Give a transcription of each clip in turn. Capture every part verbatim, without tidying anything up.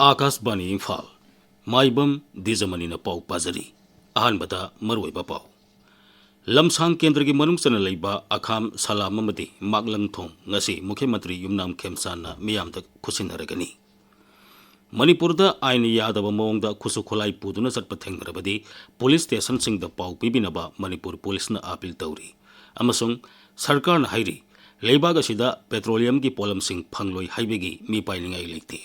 ꯑꯥꯀꯥꯁꯕꯥꯅꯤ ꯏꯝꯐꯥꯜ꯫ ꯃꯥꯏꯕꯝ ꯗꯤꯖꯃꯅꯤꯅ ꯄꯥꯎ ꯄꯥꯖꯔꯤ꯫ ꯑꯍꯥꯟꯕꯗ ꯃꯔꯨꯑꯣꯏꯕ ꯄꯥꯎ꯫ ꯂꯝꯁꯥꯡ ꯀꯦꯟꯗ꯭ꯔꯒꯤ ꯃꯅꯨꯡ ꯆꯟꯅ ꯂꯩꯕ ꯑꯈꯥꯝ, ꯁꯂꯥꯝ ꯑꯃꯗꯤ ꯃꯥꯛꯂꯪ ꯊꯣꯡ ꯉꯁꯤ ꯃꯨꯈ꯭ꯌ ꯃꯟꯇ꯭ꯔꯤ ꯌꯨꯝꯅꯥꯝ ꯈꯦꯝꯆꯥꯟꯅ ꯃꯤꯌꯥꯝꯗ ꯈꯨꯠꯁꯤꯟꯅꯔꯒꯅꯤ꯫ ꯃꯅꯤꯄꯨꯔꯗ ꯑꯥꯏꯟ ꯌꯥꯗꯕ ꯃꯑꯣꯡꯗ ꯈꯨꯠꯁꯨ ꯈꯨꯠꯂꯥꯏ ꯄꯨꯗꯨꯅ ꯆꯠꯄ ꯊꯦꯡꯅꯔꯕꯗꯤ ꯄꯨꯂꯤꯁ ꯁ꯭ꯇꯦꯁꯟꯁꯤꯡꯗ ꯄꯥꯎ ꯄꯤꯕꯤꯅꯕ ꯃꯅꯤꯄꯨꯔ ꯄꯨꯂꯤꯁꯅ ꯑꯥꯄꯤꯜ ꯇꯧꯔꯤ꯫ ꯑꯃꯁꯨꯡ ꯁꯔꯀꯥꯔꯅ ꯍꯥꯏꯔꯤ, ꯂꯩꯕꯥꯛ ꯑꯁꯤꯗ ꯄꯦꯇ꯭ꯔꯣꯂꯤꯌꯝꯒꯤ ꯄꯣꯠꯂꯝꯁꯤꯡ ꯐꯪꯂꯣꯏ ꯍꯥꯏꯕꯒꯤ ꯃꯤꯄꯥꯏꯅꯤꯡꯉꯥꯏ ꯂꯩꯇꯦ꯫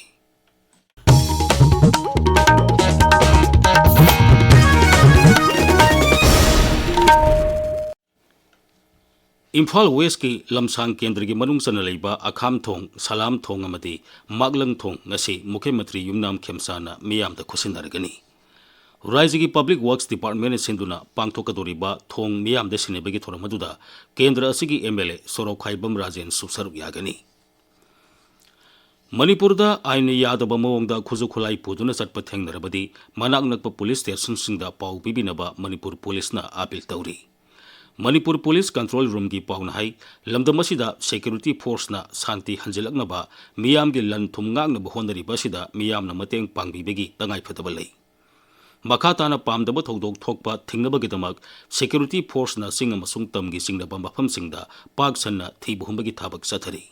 ꯏꯝꯐꯥꯜ ꯋꯦꯁꯀꯤ ꯂꯝꯁꯥꯡ ꯀꯦꯟꯗ꯭ꯔꯒꯤ ꯃꯅꯨꯡ ꯆꯟꯅ ꯂꯩꯕ ꯑꯈꯥꯝ ꯊꯣꯡ, ꯁꯂꯥꯝ ꯊꯣꯡ ꯑꯃꯗꯤ ꯃꯥꯛꯂꯪ ꯊꯣꯡ ꯉꯁꯤ ꯃꯨꯈ꯭ꯌ ꯃꯟꯇ꯭ꯔꯤ ꯌꯨꯝꯅꯥꯝ ꯈꯦꯝꯆꯥꯟꯅ ꯃꯤꯌꯥꯝꯗ ꯈꯨꯠꯁꯤꯟꯅꯔꯒꯅꯤ꯫ ꯔꯥꯖ꯭ꯌꯒꯤ ꯄꯕ꯭ꯂꯤꯛ ꯋꯥꯔꯛꯁ ꯗꯤꯄꯥꯔꯠꯃꯦꯟꯅ ꯁꯤꯟꯗꯨꯅ ꯄꯥꯡꯊꯣꯛꯀꯗꯧꯔꯤꯕ ꯊꯣꯡ ꯃꯤꯌꯥꯝꯗ ꯁꯤꯟꯅꯕꯒꯤ ꯊꯧꯔꯝ ꯑꯗꯨꯗ ꯀꯦꯟꯗ꯭ꯔ ꯑꯁꯤꯒꯤ ꯑꯦꯝ ꯑꯦꯜ ꯑꯦ ꯁꯣꯔꯣꯛꯈꯥꯏꯕꯝ ꯔꯥꯖꯦꯟꯁꯨ ꯁꯔꯨꯛ ꯌꯥꯒꯅꯤ꯫ ꯃꯅꯤꯄꯨꯔꯗ ꯑꯥꯏꯟ ꯌꯥꯗꯕ ꯃꯑꯣꯡꯗ ꯈꯨꯠꯁꯨ ꯈꯨꯠꯂꯥꯏ ꯄꯨꯗꯨꯅ ꯆꯠꯄ ꯊꯦꯡꯅꯔꯕꯗꯤ ꯃꯅꯥꯛ ꯅꯛꯄ ꯄꯨꯂꯤꯁ ꯁ꯭ꯇꯦꯁꯟꯁꯤꯡꯗ ꯄꯥꯎ ꯄꯤꯕꯤꯅꯕ ꯃꯅꯤꯄꯨꯔ ꯄꯨꯂꯤꯁꯅ ꯑꯥꯄꯤꯜ ꯇꯧꯔꯤ꯫ ꯃꯅꯤꯄꯨꯔ ꯄꯨꯂꯤꯁ ꯀꯟꯇ꯭ꯔꯣꯜ ꯔꯨꯝꯒꯤ ꯄꯥꯎꯅ ꯍꯥꯏ, ꯂꯝꯗꯝ ꯑꯁꯤꯗ ꯁꯦꯀ꯭ꯌꯨꯔꯤꯇꯤ ꯐꯣꯔꯁꯅ ꯁꯥꯟꯇꯤ ꯍꯟꯖꯤꯜꯂꯛꯅꯕ ꯃꯤꯌꯥꯝꯒꯤ ꯂꯟ ꯊꯨꯝ ꯉꯥꯛꯅꯕ ꯍꯣꯠꯅꯔꯤꯕ ꯑꯁꯤꯗ ꯃꯤꯌꯥꯝꯅ ꯃꯇꯦꯡ ꯄꯥꯡꯕꯤꯕꯒꯤ ꯇꯉꯥꯏꯐꯗꯕ ꯂꯩ꯫ ꯃꯈꯥ ꯇꯥꯅ ꯄꯥꯝꯗꯕ ꯊꯧꯗꯣꯛ ꯊꯣꯛꯄ ꯊꯤꯡꯅꯕꯒꯤꯗꯃꯛ ꯁꯦꯀ꯭ꯌꯨꯔꯤꯇꯤ ꯐꯣꯔꯁꯅ ꯆꯤꯡ ꯑꯃꯁꯨꯡ ꯇꯝꯒꯤ ꯆꯤꯡꯅꯕ ꯃꯐꯝꯁꯤꯡꯗ ꯄꯥꯛ ꯁꯟꯅ ꯊꯤꯕ ꯍꯨꯝꯕꯒꯤ ꯊꯕꯛ ꯆꯠꯊꯔꯤ꯫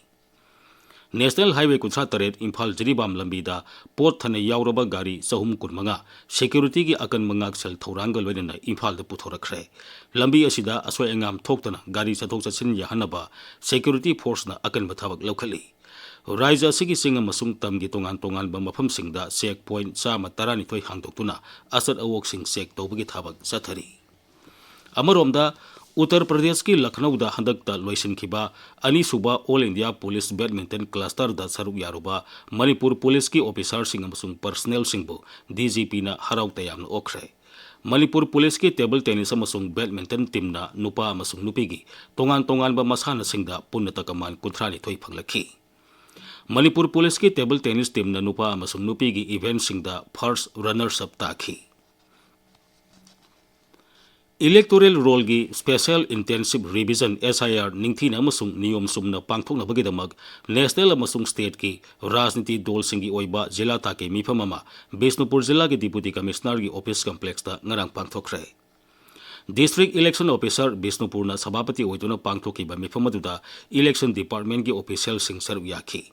ꯅꯦꯁꯅꯦꯜ ꯍꯥꯏꯋꯦ ꯀꯨꯟꯊ꯭ꯔꯥ ꯇꯔꯦꯠ ꯏꯝꯐꯥꯜ ꯖꯤꯔꯤꯕꯥꯝ ꯂꯝꯕꯤꯗ ꯄꯣꯠ ꯊꯟꯅ ꯌꯥꯎꯔꯕ ꯒꯥꯔꯤ ꯆꯍꯨꯝ ꯀꯨꯟꯃꯉꯥ ꯁꯦꯀ꯭ꯌꯨꯔꯤꯇꯤꯒꯤ ꯑꯀꯟꯕ ꯉꯥꯛꯁꯦꯜ ꯊꯧꯔꯥꯡꯒ ꯂꯣꯏꯅꯅ ꯏꯝꯐꯥꯜꯗ ꯄꯨꯊꯣꯔꯛꯈ꯭ꯔꯦ꯫ ꯂꯝꯕꯤ ꯑꯁꯤꯗ ꯑꯁꯣꯏ ꯑꯉꯥꯝ ꯊꯣꯛꯇꯅ ꯒꯥꯔꯤ ꯆꯠꯊꯣꯛ ꯆꯠꯁꯤꯟ ꯌꯥꯍꯟꯅꯕ ꯁꯦꯀ꯭ꯌꯨꯔꯤꯇꯤ ꯐꯣꯔꯁꯅ ꯑꯀꯟꯕ ꯊꯕꯛ ꯂꯧꯈꯠꯂꯤ꯫ ꯔꯥꯖ꯭ꯌ ꯑꯁꯤꯒꯤ ꯆꯤꯡ ꯑꯃꯁꯨꯡ ꯇꯝꯒꯤ ꯇꯣꯉꯥꯟ ꯇꯣꯉꯥꯟꯕ ꯃꯐꯝꯁꯤꯡꯗ ꯆꯦꯛ ꯄꯣꯏꯟꯠ ꯆꯥꯝꯃ ꯇꯔꯥꯅꯤꯊꯣꯏ ꯍꯥꯡꯗꯣꯛꯇꯨꯅ ꯑꯆꯠ ꯑꯋꯣꯛꯁꯤꯡ ꯆꯦꯛ ꯇꯧꯕꯒꯤ ꯊꯕꯛ ꯆꯠꯊꯔꯤ꯫ ꯑꯃꯔꯣꯝꯗ, ꯎꯠꯇꯔ ꯄ꯭ꯔꯗꯦꯁꯀꯤ ꯂꯈꯅꯧꯗ ꯍꯟꯗꯛꯇ ꯂꯣꯏꯁꯤꯟꯈꯤꯕ ꯑꯅꯤꯁꯨꯕ ꯑꯣꯜ ꯏꯟꯗꯤꯌꯥ ꯄꯨꯂꯤꯁ ꯕꯦꯗꯃꯤꯟꯇꯟ ꯀ꯭ꯂꯁꯇꯔꯗ ꯁꯔꯨꯛ ꯌꯥꯔꯨꯕ ꯃꯅꯤꯄꯨꯔ ꯄꯨꯂꯤꯁꯀꯤ ꯑꯣꯐꯤꯁꯥꯔꯁꯤꯡ ꯑꯃꯁꯨꯡ ꯄꯔꯁꯅꯦꯜꯁꯤꯡꯕꯨ ꯗꯤ ꯖꯤ ꯄꯤꯅ ꯍꯔꯥꯎ ꯇꯌꯥꯝꯅ ꯑꯣꯛꯈ꯭ꯔꯦ꯫ ꯃꯅꯤꯄꯨꯔ ꯄꯨꯂꯤꯁꯀꯤ ꯇꯦꯕꯜ ꯇꯦꯅꯤꯁ ꯑꯃꯁꯨꯡ ꯕꯦꯗꯃꯤꯟꯇꯟ ꯇꯤꯝꯅ ꯅꯨꯄꯥ ꯑꯃꯁꯨꯡ ꯅꯨꯄꯤꯒꯤ ꯇꯣꯉꯥꯟ ꯇꯣꯉꯥꯟꯕ ꯃꯁꯥꯟꯅꯁꯤꯡꯗ ꯄꯨꯟꯅ ꯇꯀꯃꯥꯟ ꯀꯨꯟꯊ꯭ꯔꯥꯅꯤꯊꯣꯏ ꯐꯪꯂꯛꯈꯤ꯫ ꯃꯅꯤꯄꯨꯔ ꯄꯨꯂꯤꯁꯀꯤ ꯇꯦꯕꯜ ꯇꯦꯅꯤꯁ ꯇꯤꯝꯅ ꯅꯨꯄꯥ ꯑꯃꯁꯨꯡ ꯅꯨꯄꯤꯒꯤ ꯏꯚꯦꯟꯠꯁꯤꯡꯗ ꯐꯥꯔꯁ ꯔꯅꯔꯁ ꯑꯞ ꯇꯥꯈꯤ꯫ Electoral Rollꯒꯤ Special Intensive Revision, S I R, ꯅꯤꯡꯊꯤꯅ ꯑꯃꯁꯨꯡ ꯅꯤꯌꯣꯝ ꯆꯨꯝꯅ ꯄꯥꯡꯊꯣꯛꯅꯕꯒꯤꯗꯃꯛ national ꯑꯃꯁꯨꯡ stateꯀꯤ ꯔꯥꯖꯅꯤꯇꯤ ꯗꯣꯜꯁꯤꯡꯒꯤ ꯑꯣꯏꯕ ꯖꯤꯂꯥ ꯊꯥꯛꯀꯤ ꯃꯤꯐꯝ ꯑꯃ ꯕꯤꯁꯅꯨꯄꯨꯔ ꯖꯤꯂꯥꯒꯤ Deputy Commissionerꯒꯤ office complexꯇ ꯉꯔꯥꯡ ꯄꯥꯡꯊꯣꯛꯈ꯭ꯔꯦ꯫ District Election Officer ꯕꯤꯁꯅꯨꯄꯨꯔꯅ ꯁꯚꯥꯄꯇꯤ ꯑꯣꯏꯗꯨꯅ ꯄꯥꯡꯊꯣꯛꯈꯤꯕ ꯃꯤꯐꯝ ꯑꯗꯨꯗ Election Departmentꯀꯤ officialꯁꯤꯡ ꯁꯔꯨꯛ ꯌꯥꯈꯤ꯫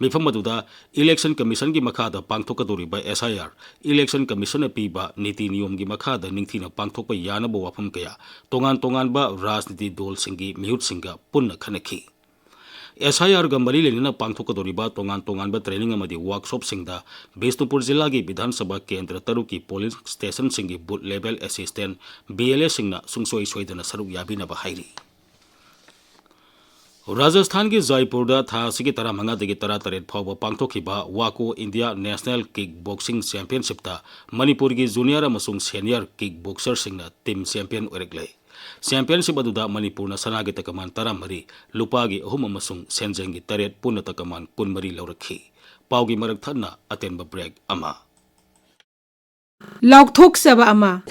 ꯃꯤꯐꯝ ꯑꯗꯨꯗ Election Commissionꯒꯤ ꯃꯈꯥꯗ ꯄꯥꯡꯊꯣꯛꯀꯗꯧꯔꯤꯕ S I R, Election Commissionꯅ ꯄꯤꯕ ꯅꯤꯇꯤ ꯅꯤꯌꯣꯝꯒꯤ ꯃꯈꯥꯗ ꯅꯤꯡꯊꯤꯅ ꯄꯥꯡꯊꯣꯛꯄ ꯌꯥꯅꯕ ꯋꯥꯐꯝ ꯀꯌꯥ ꯇꯣꯉꯥꯟ ꯇꯣꯉꯥꯟꯕ ꯔꯥꯖꯅꯤꯇꯤ ꯗꯣꯜꯁꯤꯡꯒꯤ ꯃꯤꯍꯨꯠꯁꯤꯡꯒ ꯄꯨꯟꯅ ꯈꯟꯅꯈꯤ꯫ S I Rꯒ ꯃꯔꯤ ꯂꯩꯅꯅ ꯄꯥꯡꯊꯣꯛꯀꯗꯧꯔꯤꯕ ꯇꯣꯉꯥꯟ ꯇꯣꯉꯥꯟꯕ training ꯑꯃꯗꯤ workshopꯁꯤꯡꯗ ꯕꯤꯁꯅꯨꯄꯨꯔ ꯖꯤꯂꯥꯒꯤ ꯕꯤꯙꯥꯟ ꯁꯚꯥ ꯀꯦꯟꯗ꯭ꯔ ꯇꯔꯨꯛꯀꯤ polling stationꯁꯤꯡꯒꯤ booth level assistant, B L Aꯁꯤꯡꯅ ꯁꯨꯡꯁꯣꯏ ꯁꯣꯏꯗꯅ ꯁꯔꯨꯛ ꯌꯥꯕꯤꯅꯕ ꯍꯥꯏꯔꯤ꯫ ꯔꯥꯖꯁꯊꯥꯟꯒꯤ ꯖꯥꯏꯄꯨꯔꯗ ꯊꯥ ꯑꯁꯤꯒꯤ ꯇꯔꯥꯃꯉꯥꯗꯒꯤ ꯇꯔꯥꯇꯔꯦꯠ ꯐꯥꯎꯕ ꯄꯥꯡꯊꯣꯛꯈꯤꯕ WACO India National Kick Boxing Championshipꯇ ꯃꯅꯤꯄꯨꯔꯒꯤ junior ꯑꯃꯁꯨꯡ senior kick boxerꯁꯤꯡꯅ team champion ꯑꯣꯏꯔꯛꯂꯦ꯫ Championship ꯑꯗꯨꯗ ꯃꯅꯤꯄꯨꯔꯅ ꯁꯅꯥꯒꯤ ꯇꯀꯃꯥꯟ ꯇꯔꯥꯃꯔꯤ, ꯂꯨꯄꯥꯒꯤ ꯑꯍꯨꯝ ꯑꯃꯁꯨꯡ ꯁꯦꯟꯖꯦꯡꯒꯤ ꯇꯔꯦꯠ, ꯄꯨꯟꯅ ꯇꯀꯃꯥꯟ ꯀꯨꯟꯃꯔꯤ ꯂꯧꯔꯛꯈꯤ꯫ ꯄꯥꯎꯒꯤ ꯃꯔꯛ ꯊꯠꯅ ꯑꯇꯦꯟꯕ break ꯑꯃ꯫ ꯂꯥꯎꯊꯣꯛꯆꯕ ꯑꯃ꯫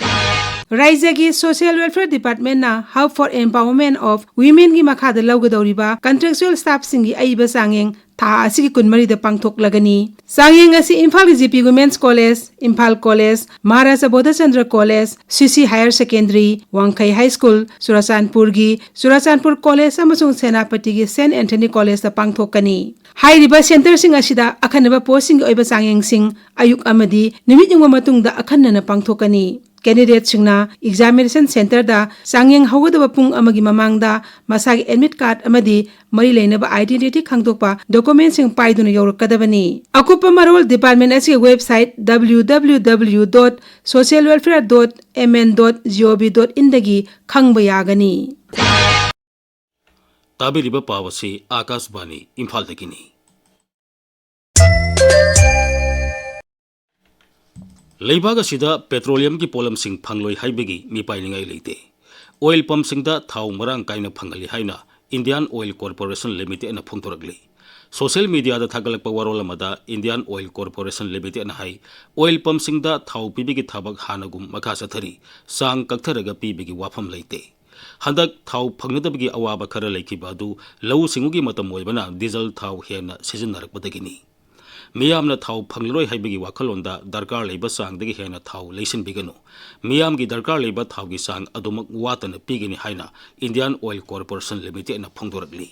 ꯔꯥꯏꯖ꯭ꯌꯒꯤ Social Welfare Departmentꯅ Hub for Empowerment of Womenꯒꯤ ꯃꯈꯥꯗ ꯂꯧꯒꯗꯧꯔꯤꯕ contractual staffꯁꯤꯡꯒꯤ ꯑꯏꯕ ꯆꯥꯡꯌꯦꯡ ꯊꯥ ꯑꯁꯤꯒꯤ ꯀꯨꯟꯃꯔꯤꯗ ꯄꯥꯡꯊꯣꯛꯂꯒꯅꯤ꯫ ꯆꯥꯡꯌꯦꯡ ꯑꯁꯤ ꯏꯝꯐꯥꯜꯒꯤ G P Women's College, Imphal College, Maharaja ꯕꯣꯙꯆꯟꯗ꯭ꯔ College, C C Higher Secondary, ꯋꯥꯡꯈꯩ High School, ꯆꯨꯔꯥꯆꯥꯟꯄꯨꯔꯒꯤ ꯆꯨꯔꯥꯆꯥꯟꯄꯨꯔ College ꯑꯃꯁꯨꯡ ꯁꯦꯅꯥꯄꯇꯤꯒꯤ Saint Anthony Collegeꯇ ꯄꯥꯡꯊꯣꯛꯀꯅꯤ꯫ ꯍꯥꯏꯔꯤꯕ centreꯁꯤꯡ ꯑꯁꯤꯗ ꯑꯈꯟꯅꯕ postꯁꯤꯡꯒꯤ ꯑꯣꯏꯕ ꯆꯥꯡꯌꯦꯡꯁꯤꯡ ꯑꯌꯨꯛ ꯑꯃꯗꯤ ꯅꯨꯃꯤꯠ ꯌꯨꯡꯕ ꯃꯇꯨꯡꯗ ꯑꯈꯟꯅꯅ ꯄꯥꯡꯊꯣꯛꯀꯅꯤ꯫ Candidateꯁꯤꯡꯅ examination centreꯗ ꯆꯥꯡꯌꯦꯡ ꯍꯧꯒꯗꯕ ꯄꯨꯡ ꯑꯃꯒꯤ ꯃꯃꯥꯡꯗ ꯃꯁꯥꯒꯤ admit card ꯑꯃꯗꯤ ꯃꯔꯤ ꯂꯩꯅꯕ identity ꯈꯪꯗꯣꯛꯄ documentꯁꯤꯡ ꯄꯥꯏꯗꯨꯅ ꯌꯧꯔꯛꯀꯗꯕꯅꯤ꯫ ꯑꯀꯨꯞꯄ ꯃꯔꯣꯜ department ꯑꯁꯤꯒꯤ website W W W dot social welfare dot M N dot G O V dot inꯗꯒꯤ ꯈꯪꯕ ꯌꯥꯒꯅꯤ꯫ ꯇꯥꯕꯤꯔꯤꯕ ꯄꯥꯎ ꯑꯁꯤ ꯑꯥꯀꯥꯁꯕꯥꯅꯤ ꯏꯝꯐꯥꯜꯗꯒꯤꯅꯤ꯫ ꯂꯩꯕꯥꯛ ꯑꯁꯤꯗ petroleumꯒꯤ ꯄꯣꯠꯂꯝꯁꯤꯡ ꯐꯪꯂꯣꯏ ꯍꯥꯏꯕꯒꯤ ꯃꯤꯄꯥꯏꯅꯤꯡꯉꯥꯏ ꯂꯩꯇꯦ꯫ Oil pumpꯁꯤꯡꯗ ꯊꯥꯎ ꯃꯔꯥꯡ ꯀꯥꯏꯅ ꯐꯪꯍꯜꯂꯤ ꯍꯥꯏꯅ Indian Oil Corporation Limitedꯅ ꯐꯣꯡꯗꯣꯔꯛꯂꯤ꯫ ꯁꯣꯁꯤꯌꯦꯜ ꯃꯤꯗꯤꯌꯥꯗ ꯊꯥꯒꯠꯂꯛꯄ ꯋꯥꯔꯣꯜ ꯑꯃꯗ Indian Oil Corporation Limitedꯅ ꯍꯥꯏ, ꯑꯣꯏꯜ ꯄꯝꯁꯤꯡꯗ ꯊꯥꯎ ꯄꯤꯕꯒꯤ ꯊꯕꯛ ꯍꯥꯟꯅꯒꯨꯝ ꯃꯈꯥ ꯆꯠꯊꯔꯤ, ꯆꯥꯡ ꯀꯛꯊꯔꯒ ꯄꯤꯕꯒꯤ ꯋꯥꯐꯝ ꯂꯩꯇꯦ꯫ ꯍꯟꯗꯛ ꯊꯥꯎ ꯐꯪꯅꯗꯕꯒꯤ ꯑꯋꯥꯕ ꯈꯔ ꯂꯩꯈꯤꯕ ꯑꯗꯨ ꯂꯧꯎ ꯁꯤꯡꯎꯒꯤ ꯃꯇꯝ ꯑꯣꯏꯕꯅ ꯗꯤꯖꯜ ꯊꯥꯎ ꯍꯦꯟꯅ ꯁꯤꯖꯤꯟꯅꯔꯛꯄꯗꯒꯤꯅꯤ꯫ ꯃꯤꯌꯥꯝꯅ ꯊꯥꯎ ꯐꯪꯂꯔꯣꯏ ꯍꯥꯏꯕꯒꯤ ꯋꯥꯈꯜꯂꯣꯟꯗ ꯗꯔꯀꯥꯔ ꯂꯩꯕ ꯆꯥꯡꯗꯒꯤ ꯍꯦꯟꯅ ꯊꯥꯎ ꯂꯩꯁꯤꯟꯕꯤꯒꯅꯨ꯫ ꯃꯤꯌꯥꯝꯒꯤ ꯗꯔꯀꯥꯔ ꯂꯩꯕ ꯊꯥꯎꯒꯤ ꯆꯥꯡ ꯑꯗꯨꯃꯛ ꯋꯥꯠꯇꯅ ꯄꯤꯒꯅꯤ ꯍꯥꯏꯅ Indian Oil Corporation Limitedꯅ ꯐꯣꯡꯗꯣꯔꯛꯂꯤ꯫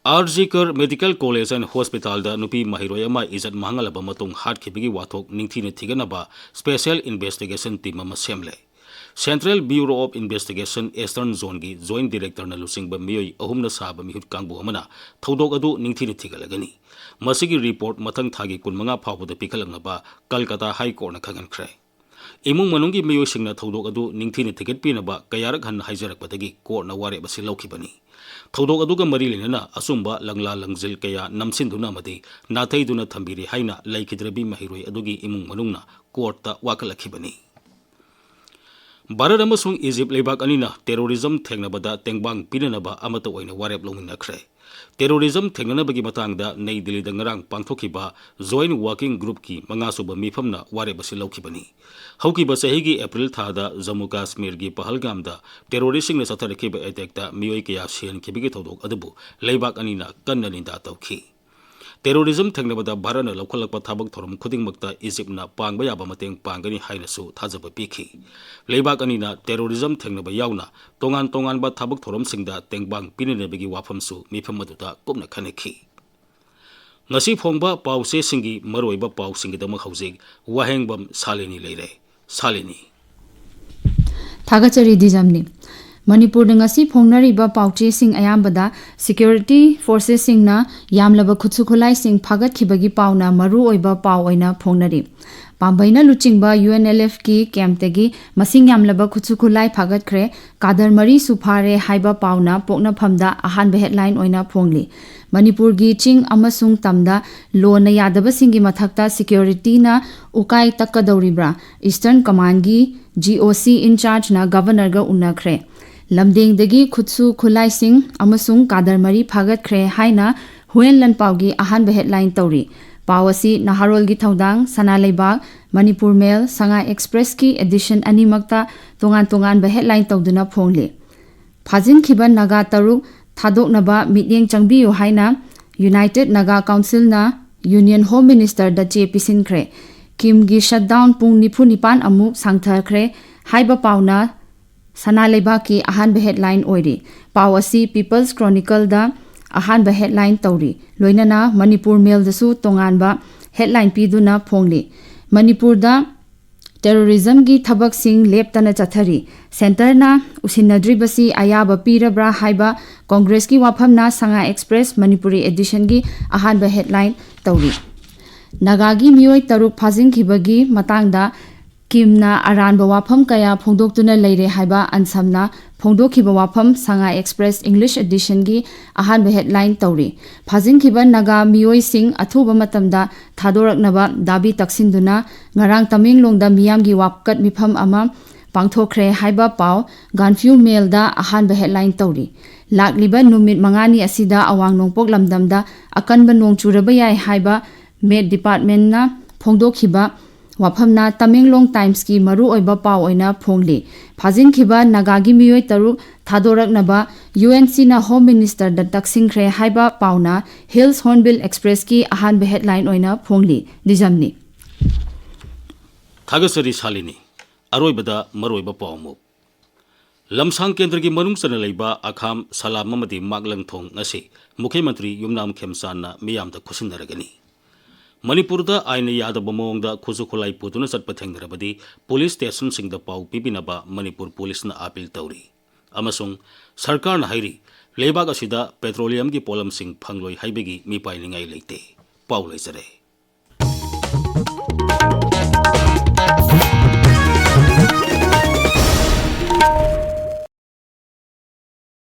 R G Kar Medical College and Hospitalꯗ ꯅꯨꯄꯤ ꯃꯍꯩꯔꯣꯏ ꯑꯃ ꯏꯖꯠ ꯃꯥꯡꯍꯜꯂꯕ ꯃꯇꯨꯡ ꯍꯥꯠꯈꯤꯕꯒꯤ ꯋꯥꯊꯣꯛ ꯅꯤꯡꯊꯤꯅ ꯊꯤꯒꯠꯅꯕ Special Investigation Team ꯑꯃ ꯁꯦꯝꯂꯦ꯫ Central Bureau of Investigation Eastern Zoneꯒꯤ Joint Directorꯅ ꯂꯨꯆꯤꯡꯕ ꯃꯤꯑꯣꯏ ꯑꯍꯨꯝꯅ ꯁꯥꯕ ꯃꯤꯍꯨꯠ ꯀꯥꯡꯕꯨ ꯑꯃꯅ ꯊꯧꯗꯣꯛ ꯑꯗꯨ ꯅꯤꯡꯊꯤꯅ ꯊꯤꯒꯠꯂꯒꯅꯤ꯫ ꯃꯁꯤꯒꯤ report ꯃꯊꯪ ꯊꯥꯒꯤ ꯀꯨꯟꯃꯉꯥ ꯐꯥꯎꯕꯗ ꯄꯤꯈꯠꯂꯛꯅꯕ ꯀꯜꯀꯇꯥ High Courtꯅ ꯈꯪꯍꯟꯈ꯭ꯔꯦ꯫ ꯏꯃꯨꯡ ꯃꯅꯨꯡꯒꯤ ꯃꯤꯑꯣꯏꯁꯤꯡꯅ ꯊꯧꯗꯣꯛ ꯑꯗꯨ ꯅꯤꯡꯊꯤꯅ ꯊꯤꯒꯠꯄꯤꯅꯕ ꯀꯌꯥꯔꯛ ꯍꯟꯅ ꯍꯥꯏꯖꯔꯛꯄꯗꯒꯤ ꯀꯣꯔꯠꯅ ꯋꯥꯔꯦꯞ ꯑꯁꯤ ꯂꯧꯈꯤꯕꯅꯤ꯫ ꯊꯧꯗꯣꯛ ꯑꯗꯨꯒ ꯃꯔꯤ ꯂꯩꯅꯅ ꯑꯆꯨꯝꯕ ꯂꯪꯂꯥ ꯂꯪꯖꯤꯜ ꯀꯌꯥ ꯅꯝꯁꯤꯟꯗꯨꯅ ꯑꯃꯗꯤ ꯅꯥꯊꯩꯗꯨꯅ ꯊꯝꯕꯤꯔꯦ ꯍꯥꯏꯅ ꯂꯩꯈꯤꯗ꯭ꯔꯕꯤ ꯃꯍꯩꯔꯣꯏ ꯑꯗꯨꯒꯤ ꯏꯃꯨꯡ ꯃꯅꯨꯡꯅ ꯀꯣꯔꯠꯇ ꯋꯥꯀꯠꯂꯛꯈꯤꯕꯅꯤ꯫ ꯚꯥꯔꯠ ꯑꯃꯁꯨꯡ ꯏꯖꯤꯞ ꯂꯩꯕꯥꯛ ꯑꯅꯤꯅ terrorism ꯊꯦꯡꯅꯕꯗ ꯇꯦꯡꯕꯥꯡ ꯄꯤꯅꯅꯕ ꯑꯃꯠꯇ ꯑꯣꯏꯅ ꯋꯥꯔꯦꯞ ꯂꯧꯃꯤꯟꯅꯈ꯭ꯔꯦ꯫ Terrorism ꯊꯦꯡꯅꯅꯕꯒꯤ ꯃꯇꯥꯡꯗ ꯅꯩ ꯗꯤꯜꯂꯤꯗ ꯉꯔꯥꯡ ꯄꯥꯡꯊꯣꯛꯈꯤꯕ Joint Working Groupꯀꯤ ꯃꯉꯥꯁꯨꯕ ꯃꯤꯐꯝꯅ ꯋꯥꯔꯦꯞ ꯑꯁꯤ ꯂꯧꯈꯤꯕꯅꯤ꯫ ꯍꯧꯈꯤꯕ ꯆꯍꯤꯒꯤ ꯑꯦꯄ꯭ꯔꯤꯜ ꯊꯥꯗ ꯖꯝꯃꯨ ꯀꯥꯁꯃꯤꯔꯒꯤ ꯄꯍꯜꯒꯥꯝꯗ terroristꯁꯤꯡꯅ ꯆꯠꯊꯔꯛꯈꯤꯕ attackꯇ ꯃꯤꯑꯣꯏ ꯀꯌꯥ ꯁꯤꯍꯟꯈꯤꯕꯒꯤ ꯊꯧꯗꯣꯛ ꯑꯗꯨꯕꯨ ꯂꯩꯕꯥꯛ ꯑꯅꯤꯅ ꯀꯟꯅ ꯅꯤꯟꯗꯥ ꯇꯧꯈꯤ꯫ Terrorism ꯊꯦꯡꯅꯕꯗ ꯚꯥꯔꯠꯅ ꯂꯧꯈꯠꯂꯛꯄ ꯊꯕꯛ ꯊꯧꯔꯝ ꯈꯨꯗꯤꯡꯃꯛꯇ ꯏꯖꯤꯞꯅ ꯄꯥꯡꯕ ꯌꯥꯕ ꯃꯇꯦꯡ ꯄꯥꯡꯒꯅꯤ ꯍꯥꯏꯅꯁꯨ ꯊꯥꯖꯕ ꯄꯤꯈꯤ꯫ ꯂꯩꯕꯥꯛ ꯑꯅꯤꯅ terrorism ꯊꯦꯡꯅꯕ ꯌꯥꯎꯅ ꯇꯣꯉꯥꯟ ꯇꯣꯉꯥꯟꯕ ꯊꯕꯛ ꯊꯧꯔꯝꯁꯤꯡꯗ ꯇꯦꯡꯕꯥꯡ ꯄꯤꯅꯅꯕꯒꯤ ꯋꯥꯐꯝꯁꯨ ꯃꯤꯐꯝ ꯑꯗꯨꯗ ꯀꯨꯞꯅ ꯈꯟꯅꯈꯤ꯫ ꯉꯁꯤ ꯐꯣꯡꯕ ꯄꯥꯎꯆꯦꯁꯤꯡꯒꯤ ꯃꯔꯨꯑꯣꯏꯕ ꯄꯥꯎꯁꯤꯡꯒꯤꯗꯃꯛ ꯍꯧꯖꯤꯛ ꯋꯥꯍꯦꯡꯕꯝ ꯁꯥꯂꯤꯅꯤ ꯂꯩꯔꯦ꯫ ꯁꯥꯂꯤꯅꯤ꯫ ꯊꯥꯒꯠꯆꯔꯤ ꯗꯤꯖꯝꯅꯤ꯫ ꯃꯅꯤꯄꯨꯔꯗ ꯉꯁꯤ ꯐꯣꯡꯅꯔꯤꯕ ꯄꯥꯎꯆꯦꯁꯤꯡ ꯑꯌꯥꯝꯕꯗ security forcesꯁꯤꯡꯅ ꯌꯥꯝꯂꯕ ꯈꯨꯠꯁꯨ ꯈꯨꯠꯂꯥꯏꯁꯤꯡ ꯐꯥꯒꯠꯈꯤꯕꯒꯤ ꯄꯥꯎꯅ ꯃꯔꯨ ꯑꯣꯏꯕ ꯄꯥꯎ ꯑꯣꯏꯅ ꯐꯣꯡꯅꯔꯤ꯫ ꯄꯥꯝꯕꯩꯅ ꯂꯨꯆꯤꯡꯕ UNLFꯀꯤ campꯇꯒꯤ ꯃꯁꯤꯡ ꯌꯥꯝꯂꯕ ꯈꯨꯠꯁꯨ ꯈꯨꯠꯂꯥꯏ ꯐꯥꯒꯠꯈ꯭ꯔꯦ, ꯀꯥꯗꯔ ꯃꯔꯤꯁꯨ ꯐꯥꯔꯦ ꯍꯥꯏꯕ ꯄꯥꯎꯅ ꯄꯣꯛꯅꯐꯝꯗ ꯑꯍꯥꯟꯕ headline ꯑꯣꯏꯅ ꯐꯣꯡꯂꯤ꯫ ꯃꯅꯤꯄꯨꯔꯒꯤ ꯆꯤꯡ ꯑꯃꯁꯨꯡ ꯇꯝꯗ ꯂꯣꯅ ꯌꯥꯗꯕꯁꯤꯡꯒꯤ ꯃꯊꯛꯇ securityꯅ ꯎꯀꯥꯏ ꯇꯛꯀꯗꯧꯔꯤꯕ꯭ꯔꯥ? Eastern Commandꯒꯤ GOC in chargeꯅ Governorꯒ ꯎꯅꯈ꯭ꯔꯦ꯫ ꯂꯝꯗꯦꯡꯗꯒꯤ ꯈꯨꯠꯁꯨ ꯈꯨꯠꯂꯥꯏꯁꯤꯡ ꯑꯃꯁꯨꯡ ꯀꯥꯗꯔ ꯃꯔꯤ ꯐꯥꯒꯠꯈ꯭ꯔꯦ ꯍꯥꯏꯅ ꯍꯨꯌꯦꯟ ꯂꯟꯄꯥꯎꯒꯤ ꯑꯍꯥꯟꯕ ꯍꯦꯗꯂꯥꯏꯟ ꯇꯧꯔꯤ꯫ ꯄꯥꯎ ꯑꯁꯤ ꯅꯍꯥꯔꯣꯜꯒꯤ ꯊꯧꯗꯥꯡ, ꯁꯅꯥ ꯂꯩꯕꯥꯛ, ꯃꯅꯤꯄꯨꯔ ꯃꯦꯜ, ꯁꯉꯥꯏ ꯑꯦꯛꯁꯄ꯭ꯔꯦꯁꯀꯤ ꯑꯦꯗꯤꯁꯟ ꯑꯅꯤꯃꯛꯇ ꯇꯣꯉꯥꯟ ꯇꯣꯉꯥꯟꯕ ꯍꯦꯗꯂꯥꯏꯟ ꯇꯧꯗꯨꯅ ꯐꯣꯡꯂꯤ꯫ ꯐꯥꯖꯤꯟꯈꯤꯕ ꯅꯥꯒꯥ ꯇꯔꯨꯛ ꯊꯥꯗꯣꯛꯅꯕ ꯃꯤꯠꯌꯦꯡ ꯆꯪꯕꯤꯌꯨ ꯍꯥꯏꯅ ꯌꯨꯅꯥꯏꯇꯦꯗ ꯅꯥꯒꯥ ꯀꯥꯎꯟꯁꯤꯜꯅ ꯌꯨꯅꯤꯌꯟ ꯍꯣꯝ ꯃꯤꯅꯤꯁꯇꯔꯗ ꯆꯦ ꯄꯤꯁꯤꯟꯈ꯭ꯔꯦ꯫ ꯀꯤꯝꯒꯤ ꯁꯠꯗꯥꯎꯟ ꯄꯨꯡ ꯅꯤꯐꯨ ꯅꯤꯄꯥꯟ ꯑꯃꯨꯛ ꯁꯥꯡꯊꯈ꯭ꯔꯦ ꯍꯥꯏꯕ ꯄꯥꯎꯅ ꯁꯅꯥ ꯂꯩꯕꯥꯛꯀꯤ ꯑꯍꯥꯟꯕ ꯍꯦꯗꯂꯥꯏꯟ ꯑꯣꯏꯔꯤ꯫ ꯄꯥꯎ ꯑꯁꯤ ꯄꯤꯄꯜꯁ ꯀ꯭ꯔꯣꯅꯤꯀꯜꯗ ꯑꯍꯥꯟꯕ ꯍꯦꯗꯂꯥꯏꯟ ꯇꯧꯔꯤ꯫ ꯂꯣꯏꯅꯅ ꯃꯅꯤꯄꯨꯔ ꯃꯦꯜꯗꯁꯨ ꯇꯣꯉꯥꯟꯕ ꯍꯦꯗꯂꯥꯏꯟ ꯄꯤꯗꯨꯅ ꯐꯣꯡꯂꯤ꯫ ꯃꯅꯤꯄꯨꯔꯗ ꯇꯦꯔꯣꯔꯤꯖꯝꯒꯤ ꯊꯕꯛꯁꯤꯡ ꯂꯦꯞꯇꯅ ꯆꯠꯊꯔꯤ꯫ ꯁꯦꯟꯇꯔꯅ ꯎꯁꯤꯟꯅꯗ꯭ꯔꯤꯕꯁꯤ ꯑꯌꯥꯕ ꯄꯤꯔꯕ꯭ꯔꯥ ꯍꯥꯏꯕ ꯀꯣꯡꯒ꯭ꯔꯦꯁꯀꯤ ꯋꯥꯐꯝꯅ ꯁꯉꯥꯏ ꯑꯦꯛꯁꯄ꯭ꯔꯦꯁ ꯃꯅꯤꯄꯨꯔꯤ ꯑꯦꯗꯤꯁꯟꯒꯤ ꯑꯍꯥꯟꯕ ꯍꯦꯗꯂꯥꯏꯟ ꯇꯧꯔꯤ꯫ ꯅꯥꯒꯥꯒꯤ ꯃꯤꯑꯣꯏ ꯇꯔꯨꯛ ꯐꯥꯖꯤꯟꯈꯤꯕꯒꯤ ꯃꯇꯥꯡꯗ ꯀꯤꯝꯅ ꯑꯔꯥꯟꯕ ꯋꯥꯐꯝ ꯀꯌꯥ ꯐꯣꯡꯗꯣꯛꯇꯨꯅ ꯂꯩꯔꯦ ꯍꯥꯏꯕ ꯑꯟꯁꯝꯅ ꯐꯣꯡꯗꯣꯛꯈꯤꯕ ꯋꯥꯐꯝ ꯁꯉꯥꯏ ꯑꯦꯛꯁꯄ꯭ꯔꯦꯁ ꯏꯪꯂꯤꯁ ꯑꯦꯗꯤꯁꯟꯒꯤ ꯑꯍꯥꯟꯕ ꯍꯦꯗꯂꯥꯏꯟ ꯇꯧꯔꯤ꯫ ꯐꯥꯖꯤꯟꯈꯤꯕ ꯅꯥꯒꯥ ꯃꯤꯑꯣꯏꯁꯤꯡ ꯑꯊꯨꯕ ꯃꯇꯝꯗ ꯊꯥꯗꯣꯔꯛꯅꯕ ꯗꯥꯕꯤ ꯇꯛꯁꯤꯟꯗꯨꯅ ꯉꯔꯥꯡ ꯇꯃꯦꯡꯂꯣꯡꯗ ꯃꯤꯌꯥꯝꯒꯤ ꯋꯥꯀꯠ ꯃꯤꯐꯝ ꯑꯃ ꯄꯥꯡꯊꯣꯛꯈ꯭ꯔꯦ ꯍꯥꯏꯕ ꯄꯥꯎ ꯒꯥꯟꯐ꯭ꯌꯨ ꯃꯦꯜꯗ ꯑꯍꯥꯟꯕ ꯍꯦꯗꯂꯥꯏꯟ ꯇꯧꯔꯤ꯫ ꯂꯥꯛꯂꯤꯕ ꯅꯨꯃꯤꯠ ꯃꯉꯥꯅꯤ ꯑꯁꯤꯗ ꯑꯋꯥꯡ ꯅꯣꯡꯄꯣꯛ ꯂꯝꯗꯝꯗ ꯑꯀꯟꯕ ꯅꯣꯡ ꯆꯨꯔꯕ ꯌꯥꯏ ꯍꯥꯏꯕ ꯃꯦꯠ ꯗꯤꯄꯥꯔꯠꯃꯦꯟꯅ ꯐꯣꯡꯗꯣꯛꯈꯤꯕ ꯋꯥꯐꯝꯅ ꯇꯃꯦꯡꯂꯣꯡ ꯇꯥꯏꯝꯁꯀꯤ ꯃꯔꯨꯑꯣꯏꯕ ꯄꯥꯎ ꯑꯣꯏꯅ ꯐꯣꯡꯂꯤ꯫ ꯐꯥꯖꯤꯟꯈꯤꯕ ꯅꯥꯒꯥꯒꯤ ꯃꯤꯑꯣꯏ ꯇꯔꯨꯛ ꯊꯥꯗꯣꯔꯛꯅꯕ ꯌꯨ ꯑꯦꯟ ꯁꯤꯅ ꯍꯣꯝ ꯃꯤꯅꯤꯁꯇꯔꯗ ꯇꯛꯁꯤꯟꯈ꯭ꯔꯦ ꯍꯥꯏꯕ ꯄꯥꯎꯅ ꯍꯤꯜꯁ ꯍꯣꯔꯟꯕꯤꯜ ꯑꯦꯛꯁꯄ꯭ꯔꯦꯁꯀꯤ ꯑꯍꯥꯟꯕ ꯍꯦꯗꯂꯥꯏꯟ ꯑꯣꯏꯅ ꯐꯣꯡꯂꯤ꯫ ꯗꯤꯖꯝꯅꯤ꯫ ꯊꯥꯒꯠꯆꯔꯤ ꯁꯥꯂꯤꯅꯤ꯫ ꯑꯔꯣꯏꯕꯗ ꯃꯔꯨꯑꯣꯏꯕ ꯄꯥꯎ ꯑꯃꯨꯛ꯫ ꯂꯝꯁꯥꯡ ꯀꯦꯟꯗ꯭ꯔꯒꯤ ꯃꯅꯨꯡ ꯆꯟꯅ ꯂꯩꯕ ꯑꯈꯥꯝ, ꯁꯂꯥꯝ ꯑꯃꯗꯤ ꯃꯥꯛꯂꯪꯊꯣꯡ ꯑꯁꯤ ꯃꯨꯈ꯭ꯌ ꯃꯟꯇ꯭ꯔꯤ ꯌꯨꯝꯅꯥꯝ ꯈꯦꯝꯆꯥꯟꯅ ꯃꯤꯌꯥꯝꯗ ꯈꯨꯠꯁꯤꯟꯅꯔꯒꯅꯤ꯫ ꯃꯅꯤꯄꯨꯔꯗ ꯑꯥꯏꯟꯅ ꯌꯥꯗꯕ ꯃꯑꯣꯡꯗ ꯈꯨꯠꯁꯨ ꯈꯨꯠꯂꯥꯏ ꯄꯨꯗꯨꯅ ꯆꯠꯄ ꯊꯦꯡꯅꯔꯕꯗꯤ ꯄꯨꯂꯤꯁ ꯁ꯭ꯇꯦꯁꯟꯁꯤꯡꯗ ꯄꯥꯎ ꯄꯤꯕꯤꯅꯕ ꯃꯅꯤꯄꯨꯔ ꯄꯨꯂꯤꯁꯅ ꯑꯥꯄꯤꯜ ꯇꯧꯔꯤ꯫ ꯑꯃꯁꯨꯡ ꯁꯔꯀꯥꯔꯅ ꯍꯥꯏꯔꯤ, ꯂꯩꯕꯥꯛ ꯑꯁꯤꯗ ꯄꯦꯇ꯭ꯔꯣꯂꯤꯌꯝꯒꯤ ꯄꯣꯠꯂꯝꯁꯤꯡ ꯐꯪꯂꯣꯏ ꯍꯥꯏꯕꯒꯤ ꯃꯤꯄꯥꯏꯅꯤꯡꯉꯥꯏ ꯂꯩꯇꯦ꯫ ꯄꯥꯎ ꯂꯩꯖꯔꯦ꯫